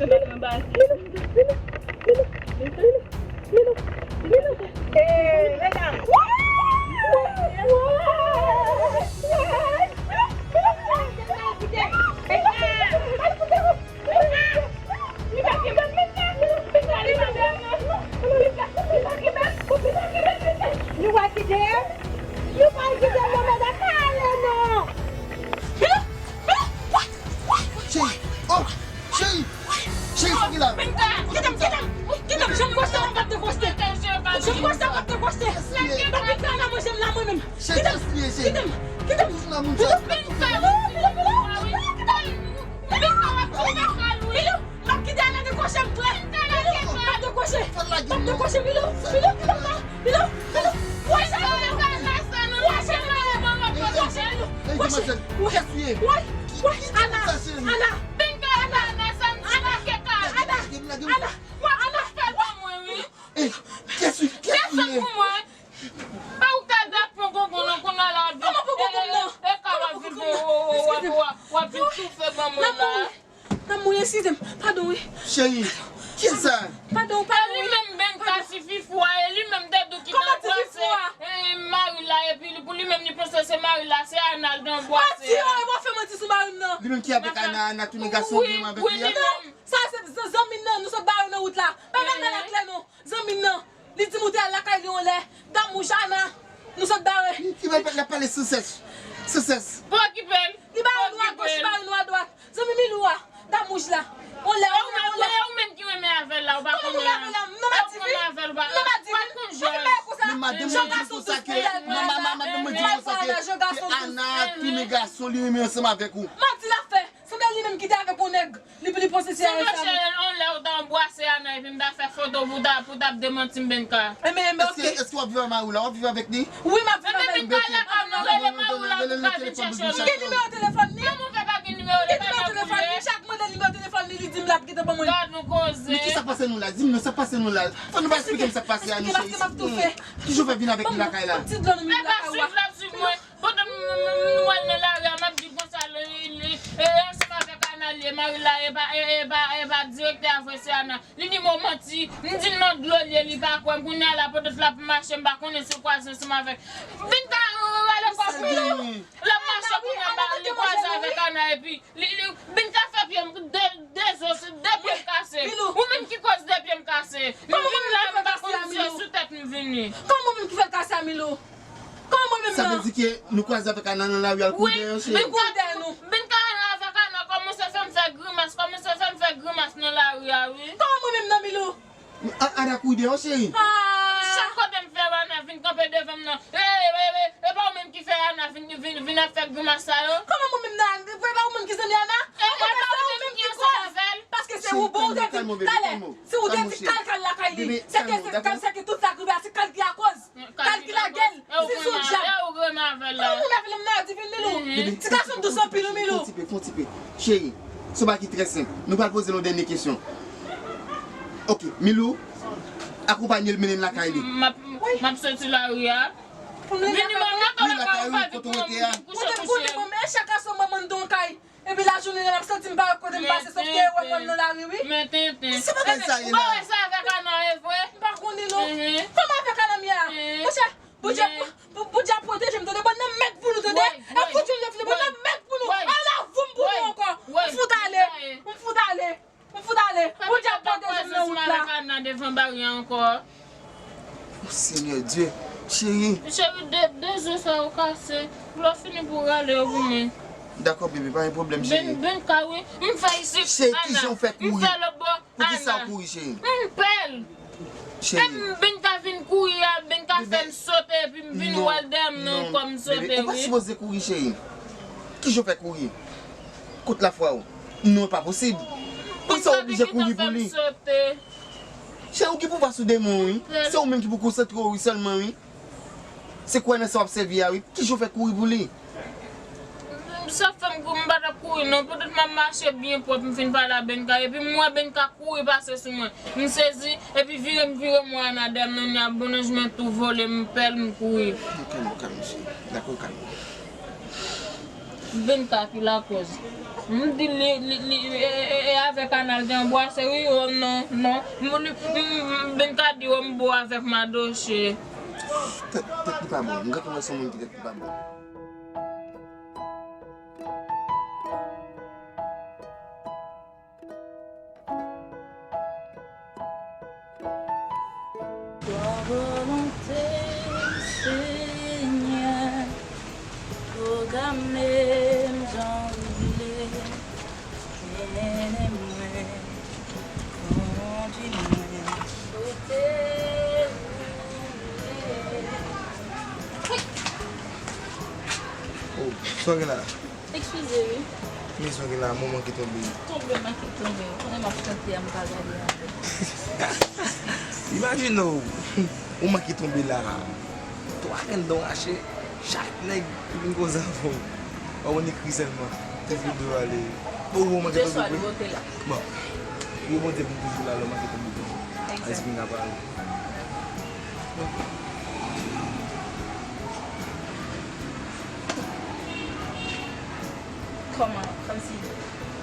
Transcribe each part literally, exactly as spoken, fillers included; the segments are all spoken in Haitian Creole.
Milou, Milou, Milou, Milou, Milou, Milou. Hey, medam. Nou pa kite m? Nou pa kite m non, medam, pa ale non. Cheri, oh, cheri, cheri, sa ki la? Kite m, kite m, kite m, jan m kòste w ap dekòste. Jan m kòste w ap dekòste. Donk, kite m nan manje m la, mwen menm. Cheri, kite m, kite m, kite m. Milou, Milou, Milou, Milou, Milou, Milou, Milou, m ap kite Ana dekòche m vre. Milou, m ap dekòche. M ap dekòche, Milou, Milou, kite m la. Milou, Milou, woy, sa yo, Milou. Woy, sa yo, Milou. Woy, sa yo, Milou. Woy, woy, woy, Ana, Ana, Ana, Ana, Ana, Ana, Ana, Ana. Eh, kiyès ou, kiyès ou ye? Pa ou ka dat pran gongon nan kounye a la, w ap di, kòman pran gongon nan? E, e ka w ap vin, w ap vin toufe ban mwen la. Lanmou, eskize m. Padon, wi. Cheri, kiyès sa? Padon, padon, wi. E li menm Benka ti fifou a, e li menm Dedou ki nan bwase, e, mari la, epi li, pou li menm li panse se mari la, se Ana l nan bwase. Manti, oh, e w ap fè manti sou mari m nan. Li menm ki avèk Ana, Ana tounen gason li menm avèk li a? Non, sa se z-, zanmi m nan, nou sot bare nan wout la. Pa gade nan laklè non. Zanmi m nan, li di m ou te al lakay li yon lè. Dam wouj Ana, nou sot bare. Ki mal l ap pale sansès. Sansès. Pa okipe l. Li bare nou agoch, li bare nou adwat. Zanmi Milou a, dam wouj la. Yon lè, yon lè, yon lè. E ou menm ki renmen avè l la, ou pa konnen. Kòman pou m renmen avè l la? Non, m adivin. Non, m adivin. Ou konn bagay konsa. Men madanm mwen di konsa ke, ma-, ma-, ma-, madanm mwen di konsa ke, ke Ana tounen gason, li renmen ansanm avèk ou. Manti l ap fè. Sanble li menm ki te avèk yon nèg. Li, li posesè a. Sanble se yon lè ou ta anbrase Ana epi m ta fè foto pou ta, pou ta ap demanti m Benka. Ebyen, ebyen, oke. Èske, èske w ap viv ak mari w la? W ap viv avèk li? Wi, m ap viv avè l. Ebyen, Benka lakay nou, rele mari w la pou l ka vin chèche w. Gen nimewo telefòn li? Kòman w fè pa gen nimewo telefòn li? Chak mande nimewo telefòn li, li di m l ap gentan ban mwen. Gad yon koze. Men kisa k pase nou la? Di m non, sa k pase nou la? Fò nou pa eksplike m sa k pase a non, cheri. Paske m ap toufe. Kijan w fè vin avèk li lakay la? Ban m ti dlo nou lakay ou a. L ap swiv, l ap swiv mwen. Pandan m, m, m, m, m al nan lari a, m ap di konsa, li, li, e, ansanm avèk Ana, li, e mari la, e pa, e, e pa, e pa direktè a vre, se Ana. Li di m ou manti, m di l nan dlo li ye, li pa kwè m. Kounye a la, pandan l ap mache, m pa konnen si l kwaze ansanm avèk. Vin ka, e, rale kò pou li. L ap mache kounye a, li kwaze avèk Ana, epi li, li, vin ka fè pye m, de, de zo, se de pye m kase. Ou menm ki koz de pye m kase. M vin la, m pa konn si se sou tèt m vini. Kòman ou menm ki fè l kase a, Milou? Kòman mwen menm nan? Sa vle di ke nou kwaze avèk Ana nan lari a, l kouri dèyè w, cheri? Wi, li kouri dèyè nou. Benka avèk Ana kòmanse fè m fè grimas, kòmanse fè m fè grimas nan lari a, wi. Kòman mwen menm nan, Milou? A-, Ana kouri dèyè w, cheri? Ah! Chak kote m fè Ana vin kanpe devan m nan. E, e, e, e pa ou menm ki fè Ana vin, vin, vin ap fè grimas sa yo? Kòman mwen menm nan? E pa ou menm ki zanmi Ana? E pa ou menm ki ansanm avè l? Paske se ou, bon, ou te di, talè, si ou te di kal, kal lakay li, se ke, se ke tout sa k rive a, se kal ki akoz. Kal ki lage l, se sou dyab. Kòman moun avè l nan adivin, Milou? Ti gason dous anpil, wi, Milou. Fon ti pe, fon ti pe. Cheri, se yon bagay ki trè senp. Nou pral poze l yon dènye kesyon. Ok, Milou, akonpanye l, mennen l lakay li. M ap, m ap soti lari a. Minimòm nan, wi, lakay ou, kote w rete a. Mwen te konnen mwen, men chak aswè mwen mande yon kay. Epi lajounen an, m ap santi m pa wè kote m pase, sòf ke wè mwen nan lari, wi. Men tenten. Ou pa wè sa avèk Ana, e vre? M pa konnen, non. Kòman avèk Ana m ye a? Monchè, Bondye, Bondye ap pwoteje m, tande. Bòn nan mèg pou nou, tande. E kout yon lèf li, bòn nan mèg pou nou. Ala voum pou nou ankò. M fout ale. M fout ale. M fout ale. Bondye ap pwoteje m nan wout la. Avèk Ana devan baryè ankò. Oh, Senyè Dye, cheri. Cheri, de, de zo sa yo kase. Lè w fini pou rale yo pou mwen. Dakò, bebe, pa gen pwoblèm, cheri. Ben, Benka, wi. M fè isit, Ana. Cheri, kijan w fè kouri? M fè lòt bò, Ana. Poukisa w kouri, cheri? M pè l. Cheri. E m, Benka vin kouri a, Benka fè m sote, epi m vin wè l dèyè m nan yon kò, m sote, wi. Bebe, ou pa sipoze kouri, cheri. Kijan w fè kouri? Kot lafwa w? Non, pa posib. Poukisa w oblije kouri pou li? Cheri, ou gen pouvwa sou demon, wi. Se ou menm ki pou konsantre w, wi, sèlman, wi. Se kwè nan sa w ap sèvi a, wi. Kijan w fè kouri pou li? Sa fè m kou m pa t ap kouri, non. Poutèt m ap mache byen pwòp, m fin pale a Benka. Epi m wè Benka kouri pase sou mwen. M sezi, epi vire m vire m wè Ana dèyè m nan, m di a bon anj mwen tou vole, m pè l, m kouri. Kalm, kalm, cheri. Dakò, kalm. Benka ki lakòz. M di li, li, li, e, e, e, e avèk Anal te anbrase, wi, o non, non. M, li, m, m, Benka di, o m bo avèk Madoche. Tèt, tèt li pa bon. M gentan wè se yon moun ki tèt li pa bon. Yon volonte, Senyè, pwograme m jan w vle, mennen mwen, kondwi mwen, kote ou vle. Oh, sa w gen la? Eskize wi. Men sa w gen la, mwen manke tonbe. Tonbe, manke tonbe. Ou konnen m ap chante a, m pa gade anyen. Imajine w, ou manke tonbe la. Twa grenn dan w rache, chak nèg ki vin koze avè w. Ou konn ekri sèlman. Te vle dwe ale. Ou manke tonbe vre. Bon. Ou Bondye pou toujou la, lè w manke tonbe toujou. Egzak. Espri n ap ale. Kòman, kòmsi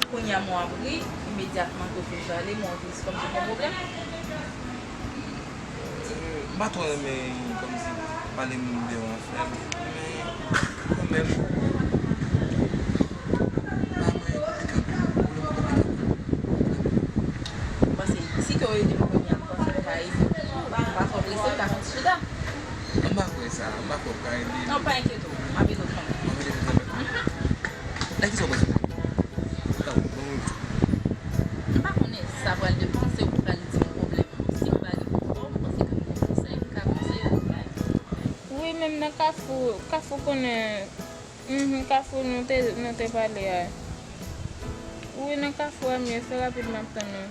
kounye a mwen ap ri, imedyatman ke w fin pale, mwen ap ri, se kòmsi gen pwoblèm? M pa twò renmen kòmsi pale moun deyò an frè m, men kanmenm, pa mwen konplike anpil, pwoblèm mwen konplike anpil. M panse, si ke w ede m kounye a, m panse m ka ede w. Pa twò prese, m ka fè yon ti chita. M pa kwè sa, m pa kwè w ka ede m. Non, pa enkyete w, m ap ede w kanmenm. M ap ede w kanmenm. Mhm. Nan kisa w panse? Bon, bon, m pa konnen, sa pral depann, se ou ki pral di m pwoblèm ou. Si m pa gen pwoblèm, m panse ke m gon konsèy m ka konseye w. Wi, menm nan Kafou, Kafou konnen, mhm, Kafou nou te, nou te pale a. Wi, nan Kafou a m ye, fè rapid m ap tann ou.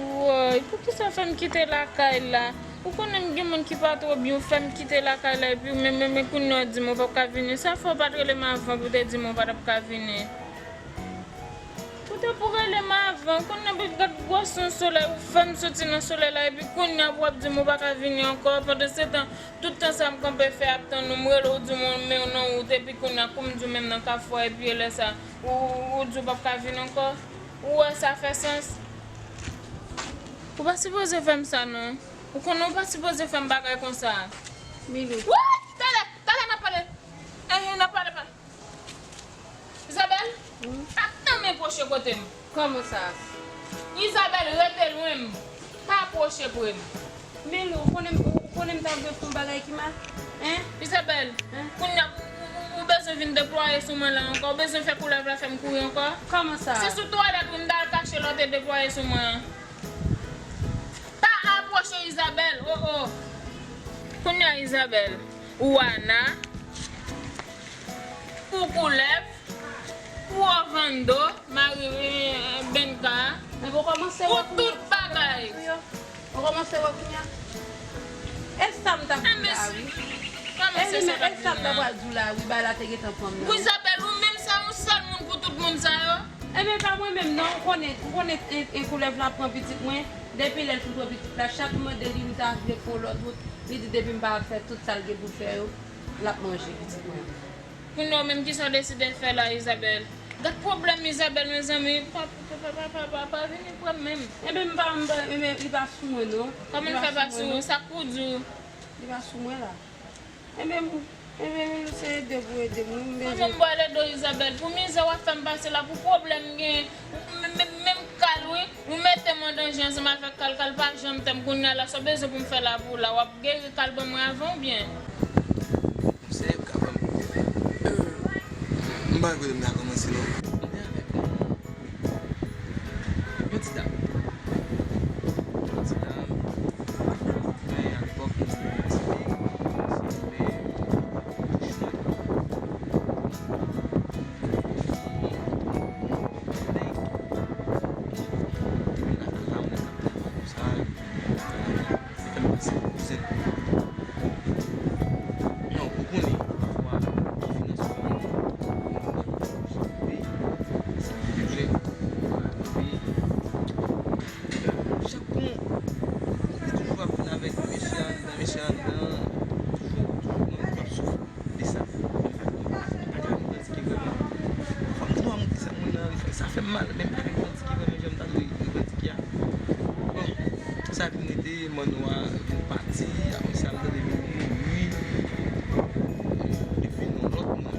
Woy, poukisa w fè m kite lakay la? Ou konnen m gen moun ki pa twò byen, w fè m kite lakay la, epi men, men, men kounye a w di m ou p ap ka vini. Sa fè w pa t rele m avan pou w te di m ou pa t ap ka vini? Ou te pou rele m avan, kounye a gad gwosè yon solèy, ou fè m soti nan solèy la, epi kounye a pou w ap di m ou pa ka vini ankò. Pandansetan, tout tan sa m kanpe fè ap tann ou, m rele w, di m ou renmen w nan wout, epi kounye a kou m di w menm nan Kafou a, epi e lè sa, ou, ou, ou di w p ap ka vini ankò. Ou wè sa fè sans? Ou pa sipoze fè m sa non. Ou konnen ou pa sipoze fè m bagay konsa. Milou. Woy! Talè, talè n ap pale. Enhen, n ap pale, pale. Isabelle, pa t nan men pwoche kote m. Kòman sa? Isabelle, rete lwen m. Pa pwoche pre m. Milou, ou konnen, ou konnen m ta vle fè yon bagay ki mal? Hein? Isabelle, hein? Kounye a, ou, ou, ou bezwen vin deplwaye sou mwen la ankò? Ou bezwen fè koulèv la fè m kouri ankò? Kòman sa? Se sou twalèt ou m t al kache lè w te deplwaye sou mwen an. Pa apwoche Isabelle, oh, oh. Kounye a Isabelle, ou Ana, ou koulèv, ou Ovando, mari, eh, Benka. Men bon, kòmanse wè kounye a. Ou tout bagay. Ou kòmanse wè kounye a. E sa m t ap di w la, wi. E li menm, e sa m t ap pral di w la, wi, bagay la te gentan pran m nan. Wi, Isabelle, ou menm se yon sèl moun pou tout moun sa yo. Enben, pa mwen menm, non, ou konnen, ou konnen, e, e koulèv la pran pitit mwen. Depi lè l fin pran pitit la, chak m mande li, m ta vle pran lòt wout, li di depi m pa fè tout sa l gen pou l fè yo, l ap manje pitit mwen. Kounye a, ou menm, kisa w deside fè la, Isabelle? Gad pwoblèm Isabelle, mezanmi. Pa, pa, pa vini pran m menm. Enben, m pa, m pa, enben, li pa sou mwen, non. Kòman l fè pa sou ou? Sa k pou di w? Li pa sou mwen la. Enben, m, enben, m se ede pou ede m, wi, m bezwen. Kòman m pral ede w, Isabelle? Pou mizè w ap fè m pase la, pou pwoblèm m genyen, m, m, menm Kal, wi. Ou mete m an danje ansanm avèk Kal, Kal pa janm tann m kounye a la, sa w bezwen pou m fè la pou w la, w ap geri Kal ban mwen avan oubyen? Konsèy ou ka ban m? Euh, m pa wè kote m ta kòmanse non. Ann avèk mwen. Yon ti dam. Yon ti dam. Men alepòk, nou te yon ti fi, se mwen, touch mwen. Mwen nan kay la, mwen nan kay la, konsa, li fè m pase pou zèt. Non, ou konnen, pafwa, ki vin nan sou mwen, mwen, mwen, Menm avèk zanti ki vrèman jan m ta dwe revandike a. Bon, sa vin rete, manno a vin pati, apre sa m tande vin mouri. Epi yon lòt moun.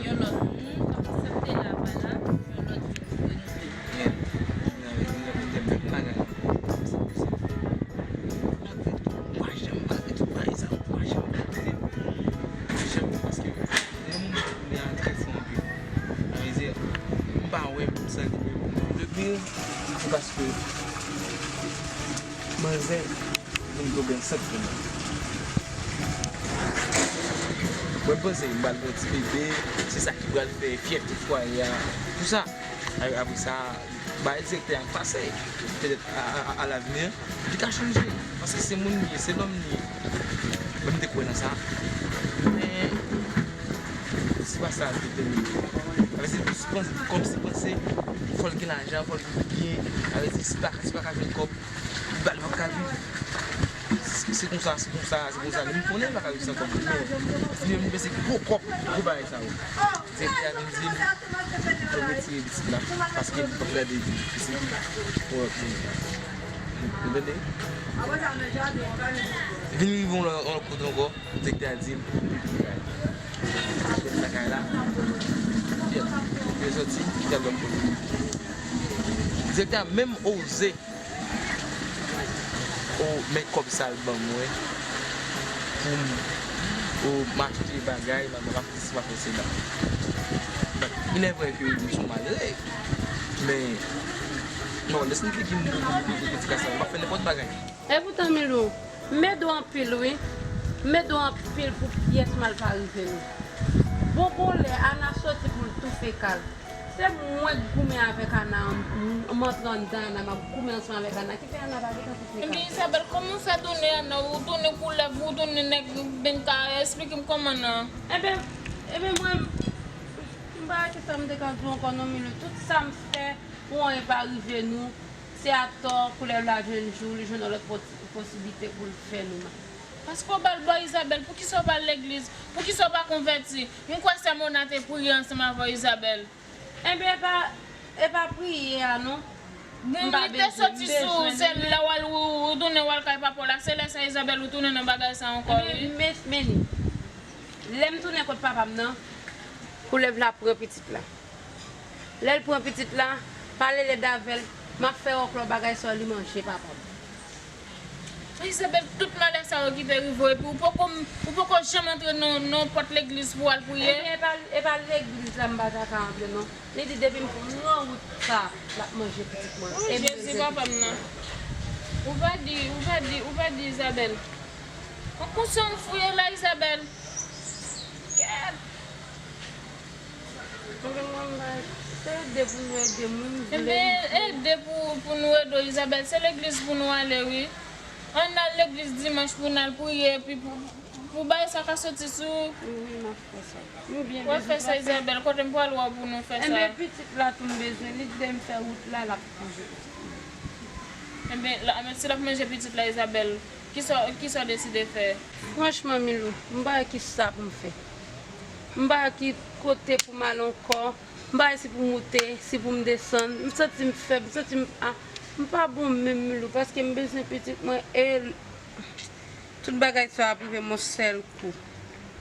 Yon lòt moun, tankou sa m te la, pa la, yon lòt moun vin vin. Yeah. Vin avèk, vin avèk menm bagay. Sa vle di, ou pa janm malgré tout bagay sa, ou pa janm maltrete m. Ou pa janm, paske lè moun maltrete a trè fò anpil. Sa vle di, m pa wè m santi m. Depi, se paske manzè vin tonbe ansent pou mwen. Mwen panse m pral gen yon ti bebe, se sa ki pral fè fyète fwaye a. Pou sa, a-, apre sa, bay direktè a pase. Petèt a, a, a, alavni, li ka chanje. Paske se moun li ye, se nonm li ye. Mwen, m te kwè nan sa. Men, se pa sa l te vle. Sa vle di, panse, kòmsi panse, fò l gen lajan, fò l gen byen. Sa vle di, si pa, si pa ka jwenn kòb, li pa, li p ap ka viv. Se, se konsa, se konsa, se konsa. Li konnen li pa ka viv san kòb. Men, li menm li panse gwo kòb, gwo bagay sa yo. Direktè a vin di m, fò m retire pitit la, paske li p ap gade pitit pou lòt moun. Ou tande? Vin rive yon lò-, yon lòt kote ankò, direktè a di m, kite lakay la, kite soti, kite al lòt kote. Direktè a menm oze O, men kòb sa l ban mwen pou m, o, m achte bagay, m ap, m ap fè sesi, m ap fè sela. Il est vrai que m se yon malere, men, non, lè se m te di m pou, pou, pou, pou ti kasa, m ap fè nenpòt bagay. Epoutan, Milou, m ede w anpil, wi. M ede w anpil pou pyès mal pa rive nou. Bon, bon lè, Ana soti pou l toufe kal. Se mwen k goumen avèk Ana, m, m antre anndan Ana, m ap goumen ansanm avèk Ana, ki fè Ana pa gentan toufe kal. Ebyen, Isabel, kòman w fè tounen Ana, ou tounen koulèv, ou tounen nèg, Benka, esplike m kòman nan. Ebyen, ebyen, mwen, m pa wè kisa m te ka di w ankò non, Milou. Tout sa m fè pou anyen pa rive nou, se atò koulèv la jwenn jou, li jwenn yon lòt pos-, posiblite pou l fè nou mal. Paske w ba l bò, Isabel, poukisa w pa al legliz? Poukisa w pa konvèti? M kwè sè Mona te priye ansanm avè w, Isabel. Enben, e pa, e pa priye a non. Bon, m pa bezwen, m bezwen li. Li te soti sou, se lè w al, ou, ou tounen w al kay papa w la, se lè sa, Isabel, ou tounen nan bagay sa ankò, wi. Men, men, men, lè m tounen kot papa m nan, koulèv la pran pitit la. Lè l pran pitit la, pale lèd avè l, m ap fè wòklò bagay sa yo, li manje papa m. Isabel, tout malè sa yo ki te rive w, epi ou poko, ou poko janm antre nan, nan pòt legliz pou w al priye? Ebyen, e pa, e pa legliz la m pa ta ka antre non. Li di depi m pran wout sa, l ap manje pitit mwen. O Jezi, papa m nan. Ou pa di, ou pa di, ou pa di Isabel. An konsa w fouye la, Isabel. Kèt. Ebyen, mwen, mwen, se ede pou nou ede moun, m vle. Ebyen, ede pou, pou nou ede w, Isabel. Se legliz pou nou ale, wi. Ann al legliz dimanch pou n al priye, epi pou, pou bagay sa ka soti sou. Wi, wi, m ap fè sa. M byen bezwen fè sa, Isabel. Kote m pral wè w pou nou fè sa? Enben, pitit la tou m bezwen. Li di lè m fè wout la, l ap manje pitit mwen. Enben, la, men si l ap manje pitit la, Isabel, kisa, kisa w deside fè? Franchman, Milou, m pa wè kisa pou m fè. M pa wè ki kote pou m al ankò. M pa wè si pou m moute, si pou m desann. M santi m fèb, m santi m, a, m pa bon menm, Milou, paske m bezwen pitit mwen e tout bagay sa ap rive m yon sèl kou.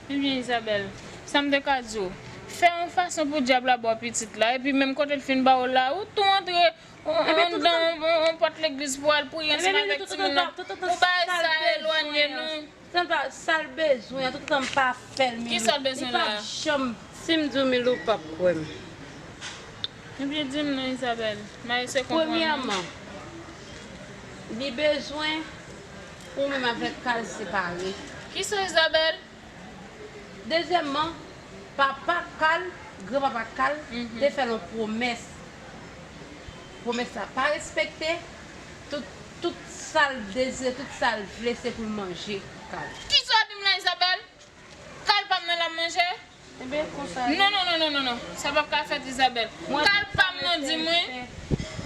Ebyen, Isabel, sa m te ka di w, fè yon fason pou dyab la ba w pitit la, epi menm kote l fin ba w la, ou tou antre anndan yon, yon, yon pòt legliz pou al priye ansanm avèk timoun nan. Pou bagay sa elwanye nou. Sa l pa, sa l bezwen an, toutotan m pa fè l, Milou. Kisa l bezwen la? Li p ap janm. Si m di w, Milou p ap kwè m. Ebyen, di m non, Isabel. M a eseye konprann ou. Premyèman, li bezwen ou menm avèk Kal separe. Kisa, Isabel? Dezyèmman, papa Kal, granpapa Kal, te fè l yon pwomès. Pwomès la pa respekte. Tout, tout sa l dezire, tout sa l vle, se pou l manje Kal. Kisa w di m la, Isabel? Kal pa m nan l ap manje? Enben, konsa. Non, non, non, non, non, non. Sa p ap ka fèt, Isabel. Kal pa m nan di m wi.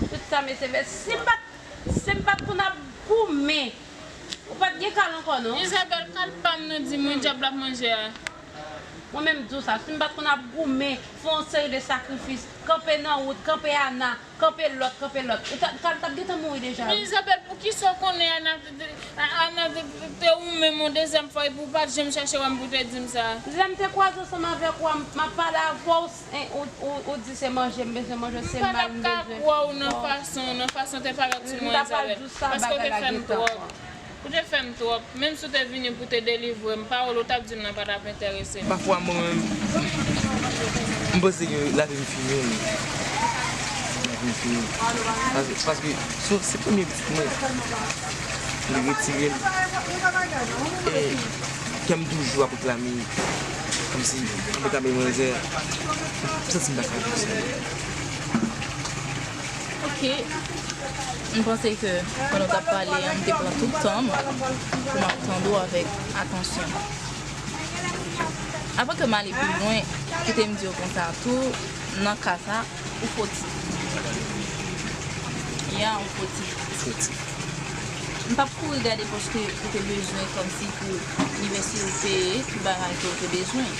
Tout sa mesye fè. Si m pa t, si m pa t konn ap goumen, ou pa t gen Kal ankò, non. Isabel, Kal pa m nan di m wi, dyab l ap manje a. Mwen menm m di w sa, si m pa t konn ap goumen, fè yon seri de sakrifis, kanpe nan wout, kanpe Ana, kanpe lòt, kanpe lòt. Ou ta, ta, t ap gentan mouri deja, wi. Men Isabelle, poukisa w konnen Ana te, te, Ana te, te, te ou menm yon dezyèm fwa epi w pa t janm chèche wè m pou te di m sa? Lè m te kwaze ansanm avèk ou a, m, m ap pale avè w, s-, en, ou, ou, ou di se manje m bezwen manje, se may m bezwen. M pa t ap ka kwè w nan fason, nan fason te parèt sou mwen, Isabelle. Paske w te fè m twòp. Ou te fè m twòp. Menm si w te vini pou te delivre m, pawòl ou t ap di m nan pa t ap enterese m. Pafwa, mwen menm, m panse ke lavi m fini, wi. Lavi m fini. Paske, paske se, se premye pitit mwen. Li retire m. E kè m toujou ap reklame, kòmsi m reklame manzè. M santi m pa ka viv san li. Ok. M panse ke pandan w t ap pale an, m te pran tout tan m pou m ap tande w avèk atansyon. Avan ke m ale pi lwen, kite m di w konsa tou, nan ka sa, ou foti. Ya, ou foti. Foti. M p ap kouri gade paske ou te bezwen kòmsi pou inivèsite w peye, tout bagay ke w te bezwen.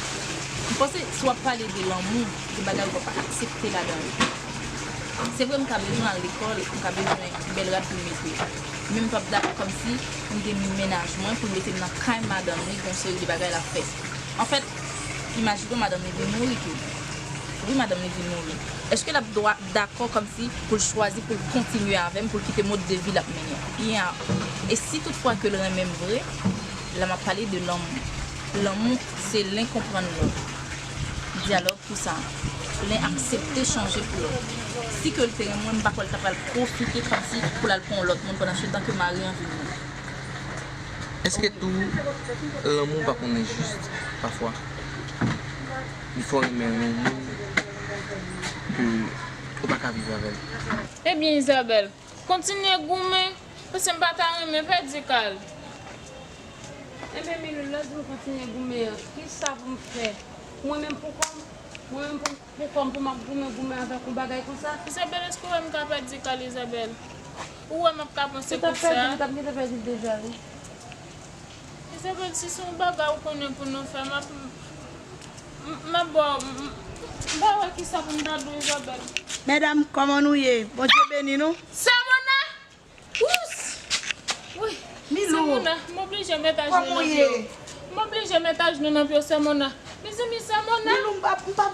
M panse si w ap pale de lanmou, gen bagay ou p ap aksepte ladan yo. Se vre, m ka bezwen al lekòl, m ka bezwen bèl rad pou m mete. Men m p ap dakò kòmsi m gen mennaj mwen pou l mete m nan kay madanm li, gen yon seri de bagay l ap fè. Anfèt, imajine w madanm li vin mouri tou. Wi, madanm li vin mouri. Èske l ap dwa dakò kòmsi pou l chwazi pou l kontinye avè m, pou l kite mòd de vi l ap mennen an? Iya. E si toutfwa ke l renmen m vre, la m ap pale de lanmou. Lanmou, se len konprann lòt. Dyalòg. Pou sa, len aksepte chanje pou lòt. Si ke l te renmen mwen, m pa kwè l ta pral pwofite kòmsi pou l al pran yon lòt moun pandan se tan ke mari an vin mouri. Èske tou, lanmou pa konn enjis pafwa? Li fè w renmen yon moun ke ou pa ka viv avè l. Ebyen, Isabelle, kontinye goumen, paske m pa ta renmen pèdi kay. Enben, Milou, lè w di m kontinye goumen an, kisa pou m fè? Mwen menm pou kò m, mwen menm pou, pou kò m, pou m ap goumen, goumen avèk yon bagay konsa? Isabelle, èske w wè m ka pèdi kay, Isabelle? Ou wè m ap ka panse konsa? Ou t ap pèdi, ou t ap gentan pèdi l deja, wi. Isabelle, si se yon bagay ou konnen pou nou fè, m ap, m, m, m ap ba w, m, m, m pa wè kisa pou m ta di w, Isabelle. Medam, kòman nou ye? Bondye beni nou. Sè Mona! Ous! Wi, Milou. Sè Mona, m oblije met ajnou nan pye w. M oblije met ajnou nan pye w, Sè Mona. Mezanmi, Sè Mona. Milou, m pa, m pa,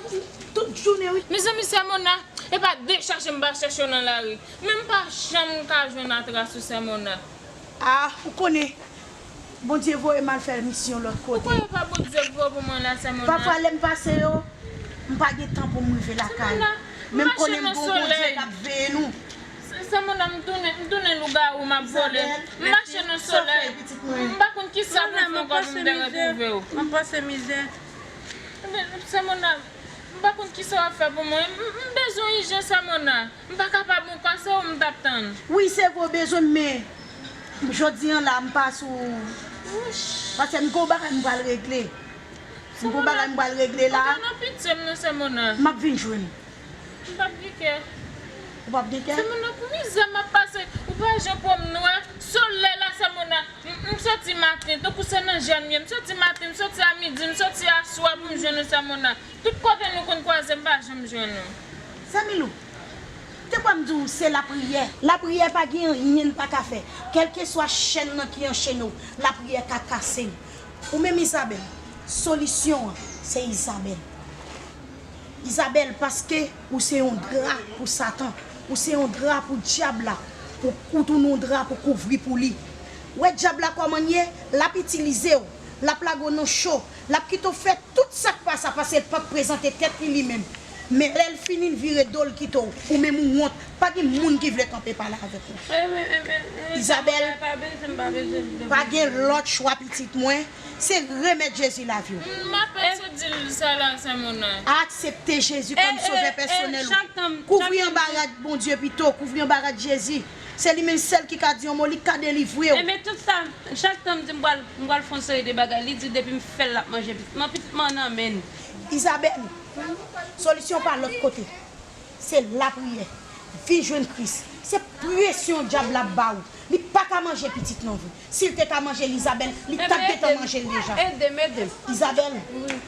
tout jounen, wi. Mezanmi, Sè Mona, e pa dechaje m pa chèche w nan lari. Men m pa janm ka jwenn atras ou, Sè Mona. Ah, ou konnen, Bondye voye m al fè misyon lòt kote. Ou kwè e pa Bondye k voye w pou mwen la, Sè Mona? Pafwa, lè m pase yo, m pa gen tan pou m rive lakay. Sè Mona, m mache nan solèy. Men m konnen m gen yon Bondye k ap veye nou. Sè Mona, m tounen, m tounen lougawou, m ap vole. M mache nan solèy. M pa konn kisa pou m fè ankò pou m te retwouve w. M ap pase mizè. Sè Mona, m pa konn kisa w ap fè pou mwen. M, m bezwen w ijan, Sè Mona. M pa kapab ankò, se ou m t ap tann. Wi, se vre, w bezwen m, men jodi a la, m pa sou. Paske m gen yon bagay m pral regle. M gen yon bagay m pral regle la. Ou pa nan pitye m non, Sè Mona. M ap vin jwenn ou. M p ap gen kè. Ou p ap gen kè? Sè Mona, pou mizè m ap pase, ou pa jan po m nwè, solèy la, Sè Mona. M, m soti maten, tankou se nan jèn m ye. M soti maten, m soti a midi, m soti aswè pou m jwenn ou, Sè Mona. Tout kote nou konn kwaze, m pa janm jwenn ou. Sè Milou, te kwè m di w se lapriyè. Lapriyè pa gen anyen l pa ka fè. Kèlkeswa chèn nan ki anchene w, lapriyè ka kase l. Ou menm Isabelle, solisyon an, se Isabelle. Isabelle, paske ou se yon dra pou Satan, ou se yon dra pou dyab la, ou, ou tounen yon dra pou kouvri pou li. Wè dyab la kòman l ye, l ap itilize w, l ap lage w nan cho, l ap kite w fè tout sa k pa sa, paske l p ap prezante tèt li li menm. Men lè l fini, l vire do l kite w, ou menm ou wont, pa gen moun ki vle kanpe pale avèk ou. Isabelle, pa gen lòt chwa pitit mwen, se remèt Jezi lavi w. M ap eseye di l sa la, Sè Mona. Aksepte Jezi kòm sovè pèsonèl ou. Kouvri anba rad Bondye pito, kouvri anba rad Jezi. Se li menm sèl ki ka di yon mo, li ka delivre w. Enben tout sa, chak tan m di m pral, m pral fè yon seri de bagay, li di depi m fè l l ap manje pitit mwen, pitit mwen nan men l. Isabelle, solisyon pa lòt kote. Se lapriyè. Vin jwenn Kris. Se presyon dyab la ap ba ou. Li pa ka manje pitit non vre. Si l te ka manje l, Izabèl, li t ap gentan manje l deja. Ede m, ede m. Izabèl,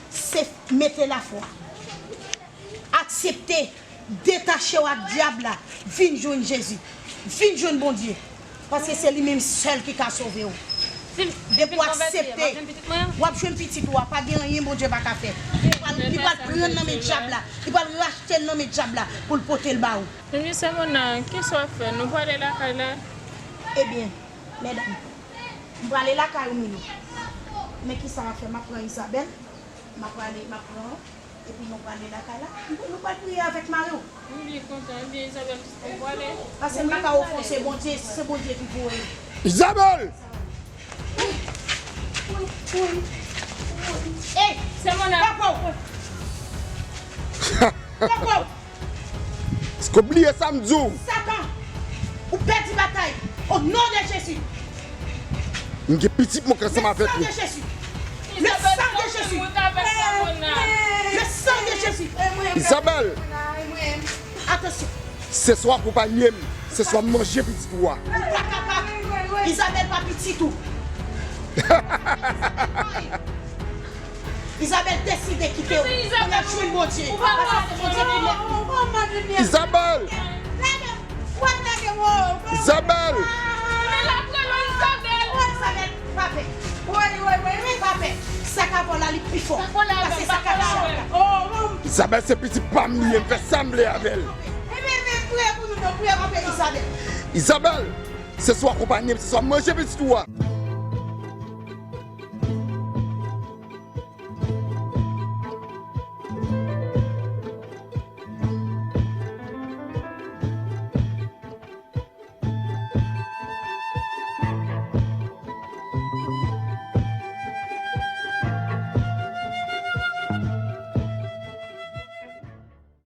se mete lafwa. Aksepte, detache w ak dyab la, vin jwenn Jezi. Vin jwenn Bondye. Paske se li menm sèl ki ka sove w. Depi w aksepte, w ap jwenn pitit ou a, pa gen anyen Bondye pa ka fè. Li pral, li pral pran nan men dyab la, li pral rachte l nan men dyab la pou l pote l ba ou. Ebyen, sè Mona, kisa w ap fè? Nou prale lakay la? Ebyen, medam, m prale lakay ou, Milo. Men kisa m ap fè? M ap pran Izabèl, m ap prale, m ap pran, epi nou prale lakay la. Nou, nou pral priye avèk mari w. M byen kontan. Ebyen, Izabèl, nou prale. Paske m pa ka ofanse Bondye, se Bondye ki pou. Izabèl! Ey, sè Mona. Papa w. Papa w. Èske w bliye sa m di w? Satan, ou pèdi batay o non de Jezi. M gen pitit mwen k ansanm avèk li. Le sang de Jésus. Le sang de Jésus. Le sang de Jésus. Izabèl. Atansyon. Se swa akonpanye m, se swa m manje pitit ou a. Ou pa kapab. Izabèl pa pitit ou. Izabèl deside kite w. Kounye a jwenn Bondye. Paske se Bondye ki mèt li. Izabèl! Izabèl! Izabèl, pa pè. Pa pè. Sa k ap vòlè la, li pi fò. Pase sa k ap chante la. Izabèl, se pitit pa m li ye, m fè sa m vle avè l. Izabèl, se swa akonpanye m, se swa m manje pitit ou a.